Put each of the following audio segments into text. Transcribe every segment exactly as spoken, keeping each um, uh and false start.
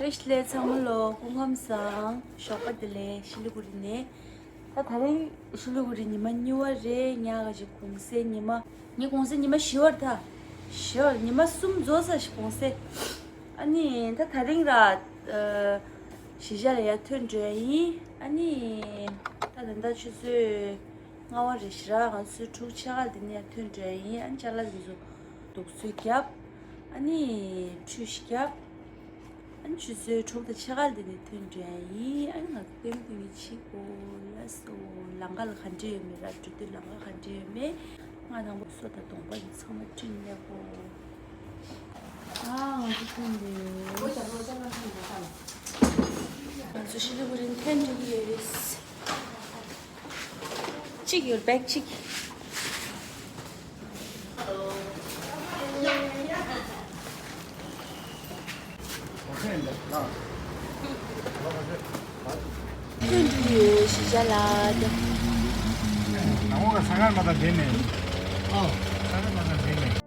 བཀྲ་ཤིས་བདེ་ལེགས་ཚང་མ་ལོ། སྐུ་ཁམས་བཟང་། ཞོགས་པ་བདེ་ལེགས། ཤི་ལི་གུ་རི་ནས། ད་ད་རིང་ཤི་ལི་གུ་རི་ཉི་མ་གཉིས་པ་རེད། ཉག་ག་ཅིག་གུང་སེང་ཉི་མ། ངའི་གུང་སེང་ཉི་མ་བཞི་པ་རེད་ད། བཞི་པ་ཉི་མ་གསུམ་རྫོགས་ས་ཞིག་གུང་སེང་། ཨ་ནི་ད་ད་རིང་ར། ཨ། གཞིས་ཆགས་ལ་ཡར་ཐོན་འགྲོ་ཡ་ཡིན། ཨ་ནི་ད་ད་ལྟ་ཆུ་ཚོད་ལྔ་པ་རེད་ཤག་ར། ང་ཚོའི་དྲུག་ཕྱེད་ཀ་དེ་ནས་ཡར་ཐོན་འགྲོ་ཡ་ཡིན། ཨ་ནི་ཅ་ལག་དེ་ཚོ་བདུག་སྤོས་བརྒྱབ། ཨ་ནི་ཁྲུས་ཤིག་བརྒྱབ། ཨ་ནི་ཆུ་ཚོད་དྲུག་དང་ཕྱེད་ཀ་དེ་ནས་ཐོན་འགྲོ་ཡ་ཡིན། ཨ་ནི་ང་ཚོ་ལྟད་མོ་སྟོན་གྱི་ཕྱིན་གོ་ལགས་སོ། ལམ་ཁ་ལ་ག་འདྲ་ཡོད་མེད་ར། འགྲོ་དུས་ལམ་ཁ་ག་འདྲ་ཡོད་མེད། ང་དང་པོ་སོ་དང་གདོང་པ་ཡིན་ཚང་མ་བཀྲུས་ནས་གོ། ཨ་ང་ཚོ་ཐོན་འདུག་ང་ཚོ་ཤི་ལི་གུ་རི་ཐོན་འགྲོ་གི་ཡོད་རེད། གཅིག་ཡོད། བེག་གཅིག་ཐོན་འགྲོ་གི་ཡོད། གཞིས་ཆགས་ལ་དེ། ནང་ལོགས་ལ་ས་ངར་མ་དང་ལྡན་ནས། ཨོ། ས་ངར་མ་དང་ལྡན་ནས།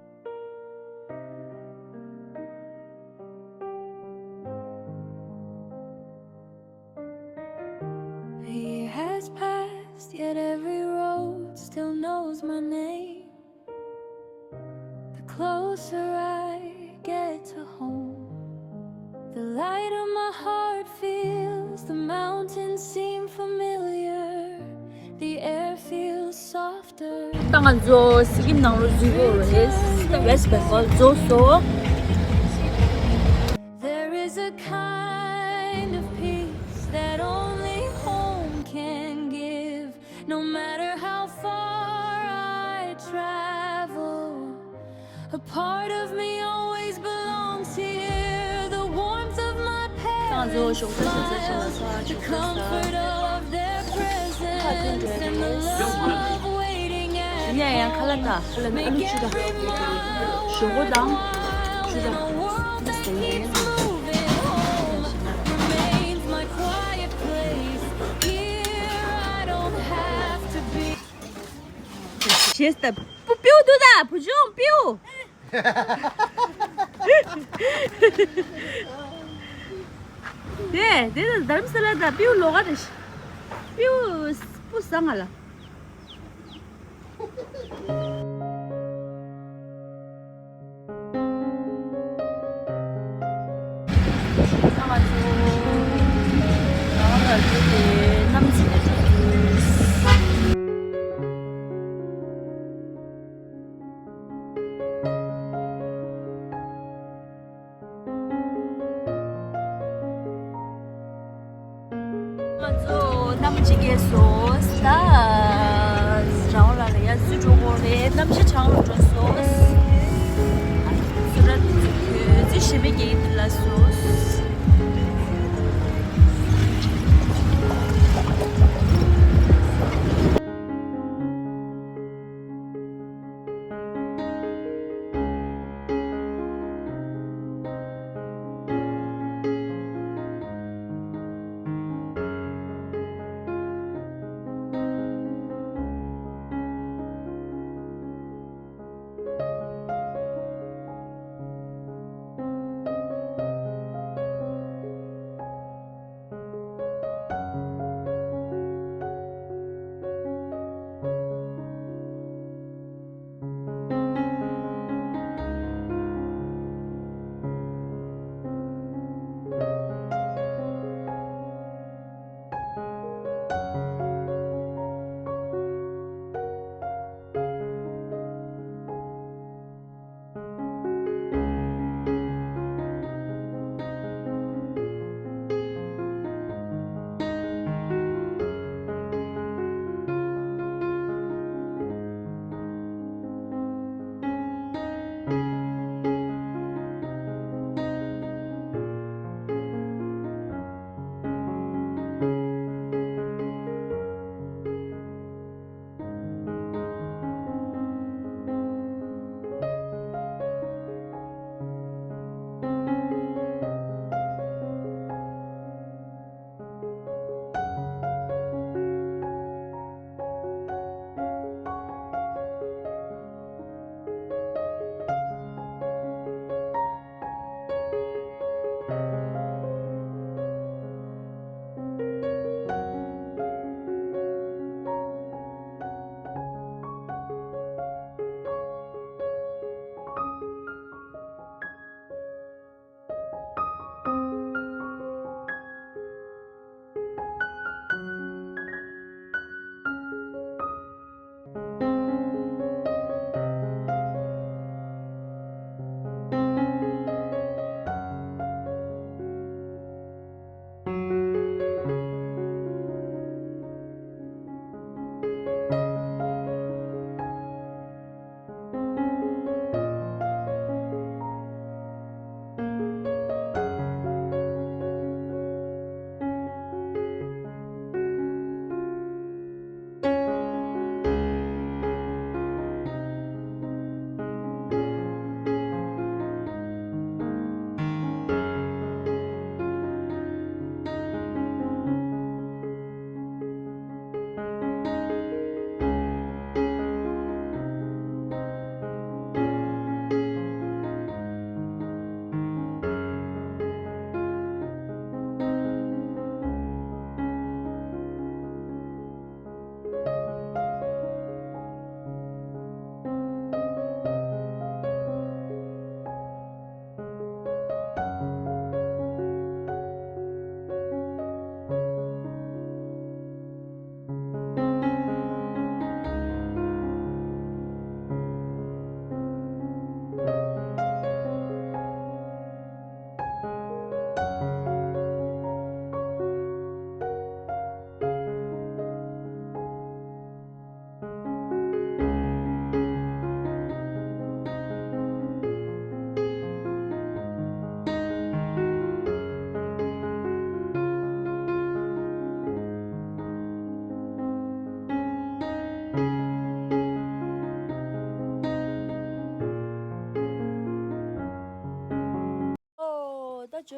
A year has passed, yet every road still knows my name. The closer I get to home, the lighter my heart feels. The mountains seem familiar, the air feels soft. ད་ང་ཚོ་སི་ཀིམ་ནང་ལོགས་འཛུལ་གྱི་ཡོད་རེད། ད་West Bengal་རྫོགས་སོང་། There is a kind of peace that only home can give. No matter how far I travel, a part of me always belongs here. The warmth of my parents' smile, the comfort of their presence, and the love waiting at home make every moment worthwhile. In a world that keeps moving, home remains my quiet place. Here I don't have to be. ཞེས་ད། པུ་པིའུ་འདུག་ད། བུ་ཆུང་པིའུ། དེ་དེ་ད་དྷ་རམ་ས་ལ་ད། པིའུ་ལོགས་ཀ་རེད། པིའུ་སྤུ་བཟང་ང་ལ། ང་ཚོ་རང་ལ་འགྲོ་དེ་གནམ་རྩེ་ནས་འགྲོ་དུས། ང་ཚོ་གནམ་གཅིག་གས་སོ། ད་རང་ལ་ལ་ཡ་སུ་འགྲོ་དགོས་རེད། གནམ་གཤིས་གྲང་རུ་འགྲོ་སོ། སུ་ར་ཚོ་གོས་ཚོད་ཞེ་མེད་གྱི་ལ་སོ།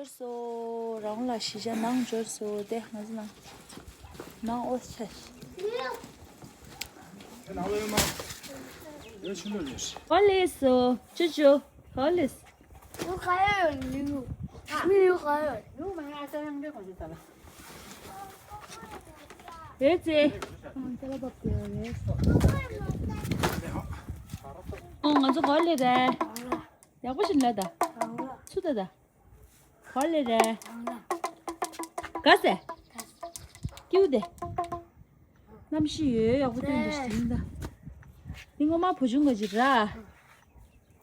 སོ། རང་ལ་གཞིས་ཆགས་ནང་འབྱོར་སོ། དེ་ང་ཚོ་ནང་ནང་ཨོ་ཆ། ག་ལེ་སོ། ཅུ་ཅུ། ག་ལེ་སོ། རེད་ཙེ། ཨོ་ང་ཚོ་ག་ལེ་རེད། ཡག་པོ་ཞིག་ལ་ད། ཚུ་ད་ད། ག་ལེ་རེད། ག་ཟེ། ཀིའུ་དེ། གནམ་གཤིས་ཡོད་ཡག་པོ་སྟོན་དེ་ཞིག་ད། འདི་སྔོན་མ་བུ་ཆུང་ག་ཅིག་ར།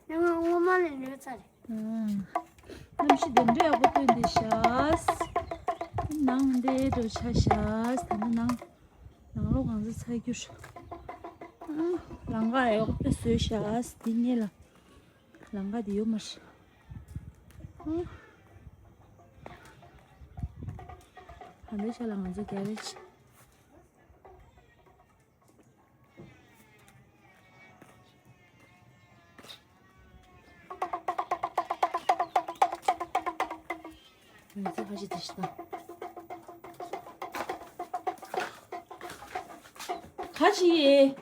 ཡང་སྔོན་མ་ལས་ཉོས་ཚར་རེད། གནམ་གཤིས་དེ་འདྲ་ཡག་པོ་སྟོན་དེ་ཤག་ནང་འདྲེ་འགྲོ་ཆ་ཤག་ད་ནི་ནང་ནང་ལོགས་གང་ཚ་ཚ་རྒྱུ། ལང་ཀ་ཡག་པོ་བཟོས་ཤག་འདི་ཉེ་ལ། ལང་ཀ་དེ་ཡོད་མ་རེད། ཧ་ལས་ཤ་ལ་ང་ཚོ་ག་རེ་བྱེད། ང་ཚོ་ཁ་ཤས་དེ་ཤི་ད། ཁ་ཤས་ཡེ།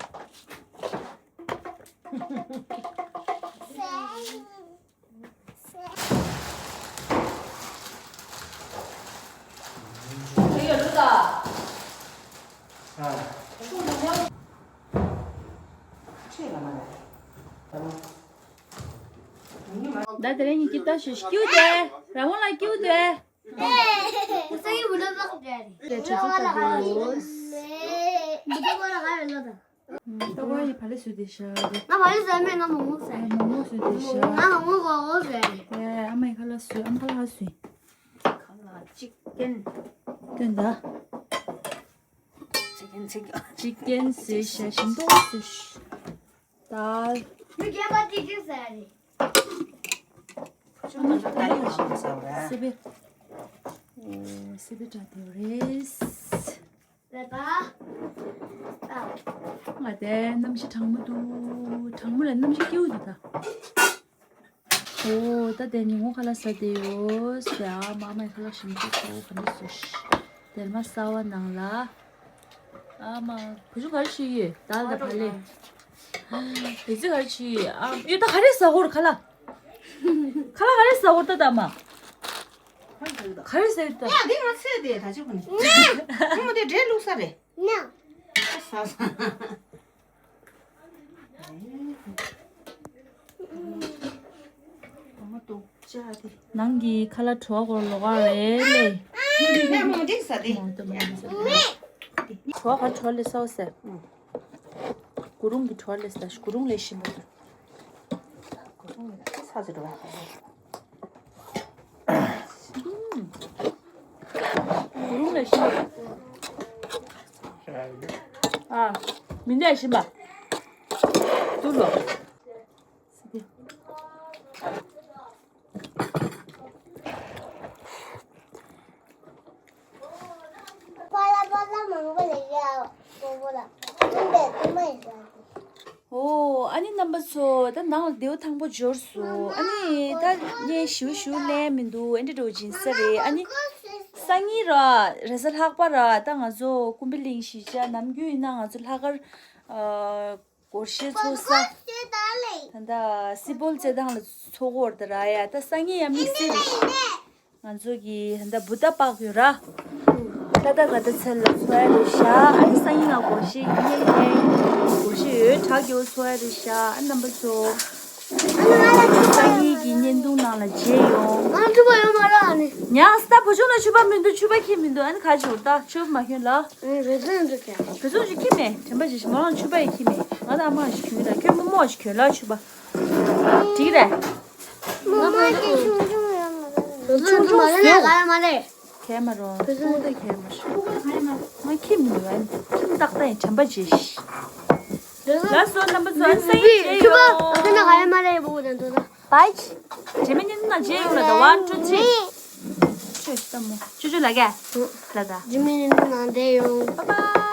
ད་དེ་རིང་ཉིན་གྱི་ལྟ་ཞུ་སྐྱིད་དེ། ར་མོ་ལ་སྐྱིད་དེ། ད་ཚོད་ལྟ་དེ་རོ། ལྟོ་གོ་ཡི་བ་ལེ་བཟོས་ཏེ་ཤ་རེད། ང་བ་ལེ་བཟོས་མེད། ང་མོག་མོག་བཟོས། མོག་མོག་བཟོས་ཏེ་ཤ། ང་མོག་མོག་གོ་གོ་བཟོས་རེད། ཨ་མ་ཡི་ཁ་ལག་བཟོས། ཨ་མ་ཁ་ལག་བཟོས། ཁ་ལག་ཅིག་ཀེན། སྟོན་ད། ཅིག་ཀེན་ཅིག་ཀེན་བཟོས་ཤ་ཞིམ་ཏོག་བཟོས་ཤ། ད། མི་རྒན་པ་ཅིག་ཅིག་ཟ་རེད། ཨ་མ་ཁ་ལག་བཟོས་ཤ་ཟ་བ་རེད། སི་པེ། ཨོ་སི་པེ་ཏྲ་དེ་རེད། ང་དེ་གནམ་གཤིས་གྲང་མོ་འདུག་གྲང་མོ་ལ་གནམ་གཤིས་སྐྱིད་པོ་འདུག་ད། ཨོ་ད་དེ་ཉིན་མོ་ཁ་ལག་ཟ་དེ་ཡོད་ཟེར། ཨ་མ་མའི་ཁ་ལག་ཞིམ་པོ་ཁ་བོ་ག་འདྲ་བཟོས་ཤ། དེར་མ་གསར་བ་ནང་ལ། ཨ་མ་བུ་ཆུང་ག་རེ་བྱེད་ཡོད། ད་ལ་བ་ལེ། དེ་ཚེ་ག་རེ་བྱེད་ཡོད། ཨ་ཡོད་ད་ག་རེ་ཟ་གོ་ར་ཁ་ལག་ཁ་ལག་ག་རེ་ཟ་གོ་ར་ད་ད་མ། ག་རེ་ཟེར་ད། ཡ་དེ་ང་ཚོས་དེ་ད་ཅི་གོ་ནི། ཁོ་མོ་དེ་འདྲེ་བླུགས་ས་རེད། ཟ་ས། ཁོ་མོ་དུག་ཅག་དེ། ནང་གི་ཁ་ལག་བྲོ་བ་གོ་ལོ་ག་རེད་ལེ། ཡ་མོ་དེ་ཟ་དེ། བྲོ་བ་ག་བྲོ་ལེ་ཟ་བ་ཟེར། གུ་རུང་གི་བྲོ་ལེ་ཟ། གུ་རུང་ལེ་ཞིམ་པོ། ཨ། མི་འདྲ་ཞིམ་པ། དུ་ལོ། པ་ལ་པ་ལ་མང་པོ་ལས་ཡ་པོ་པོ་ལ་ཀུན་པས་ཀུན་པ་ཡིན་ཟེར། ཨོ་ཨ་ནི་རྣམ་པ་ཚོ་ད་ནང་ལ་རྡེའུ་ཐང་པོ་འབྱོར་སོང་། ཨ་ནི་ད་ངས་ཞུ་ཞུ་ལན་མི་འདུག་ཨེ་འདྲ་འགྲོ་སྦྱིན་ས་རེད། ཨ་ནི་སང་ཉིན་ར་རེས་གཟའ་ལྷག་པ་ར་ད་ང་ཚོ་ཀུན་པི་གླིང་གཞིས་ཆགས་ནམ་རྒྱུན་ཡིན་ན་ང་ཚོ་ལྷག་དཀར་ཨ། སྒོར་གཞས་ཚོགས་ས། ད་ལྟ་སི་པོལ་རྩེད་ཐང་ལ་ཚོགས་ཀྱི་ཡོད་རེད་ད་ར་ཡ། ད་སང་ཉིན་ཡང་དམིགས་བསལ་རེད། ང་ཚོ་གི་ད་ལྟ་བུ་ད་པག་ཡོད་ར། ད་ལྟ་ག་ད་ཚལ་ལ་ཚོགས་ཡ་རེད་ཤག་ཨ་ནི་སང་ཉིན་ང་སྒོར་གཞས་ཡིན་ངེས་ངེས། སྒོར་གཞས་ཡོད་དྲག་གི་ཚོགས་ཡ་རེད་ཤག་ཨ་རྣམ་པ་ཚོ། སང་ཉིན་གྱི་བརྙན་ཐུང་ནང་ལ་མཇལ་ཡོང་། ང་ཕྱུ་པ་ཡོད་མ་རེད་ཨ་ནི། ཉག་སྟ་བུ་ཆུང་ལ་ཕྱུ་པ་མི་འདུག་ཕྱུ་པ་ཁྱེར་མི་འདུག་ཨ་ནི་ག་ཅིག་ད་ཕྱུ་པ་མ་ཁྱོད་ལ། ཨེ་བེ་ཚོན་འདུག་ཁྱེད། བེ་ཚོན་ཞིག་ཁྱེར་མེད། དྲན་པ་ཅིག་ཞིག་མོ་རང་ཕྱུ་པ་ཡི་ཁྱེར་མེད། ང་ད་ཨ་མ་ཞིག་ཁྱོད་ལ་ཁྱོད་མོ་མོ་ཞིག་ཁྱོད་ལ་ཕྱུ་པ། འགྲིག་རེད། མོ་མོ་ཞིག་ཆུང་ཆུང་ཡོད་མ་རེད། བེ་ཚོན་འདུག་མ་རེད་ན་ག་ཡོད་མ་རེད། ཁྱེར་མ་རོགས། བེ་ཚོན་འདུག་ཁྱེར་མ་ཤོག་ང་ཁྱེར་མི་འདུག་ཨ་ནི་ཁྱེར་ཏག་ཏག་ཡིན། དྲན་པ་ཅིག་ཞིག་ལགས་སོ་རྣམ་པ་ཚོ་ཨ་ནི་སང་ཉིན་མཇལ་ཕྱུ་པ་ཡོང་། བེ་ཚོན་འདུག་ག་ཡོད་མ་རེད། བུ་བུ་དང་དོ་ད། Bye། རྗེས་མའི་བརྙན་ཐུང་ནང་མཇལ་ཡོང་ལ་ད། One, two, three། ཆོས་ཤི་ད་མོ། ཅུ་ཅུ་ལ་གས། ལ་ད། རྗེས་མའི་བརྙན་ཐུང་ནང་མཇལ་ཡོང་། Bye bye།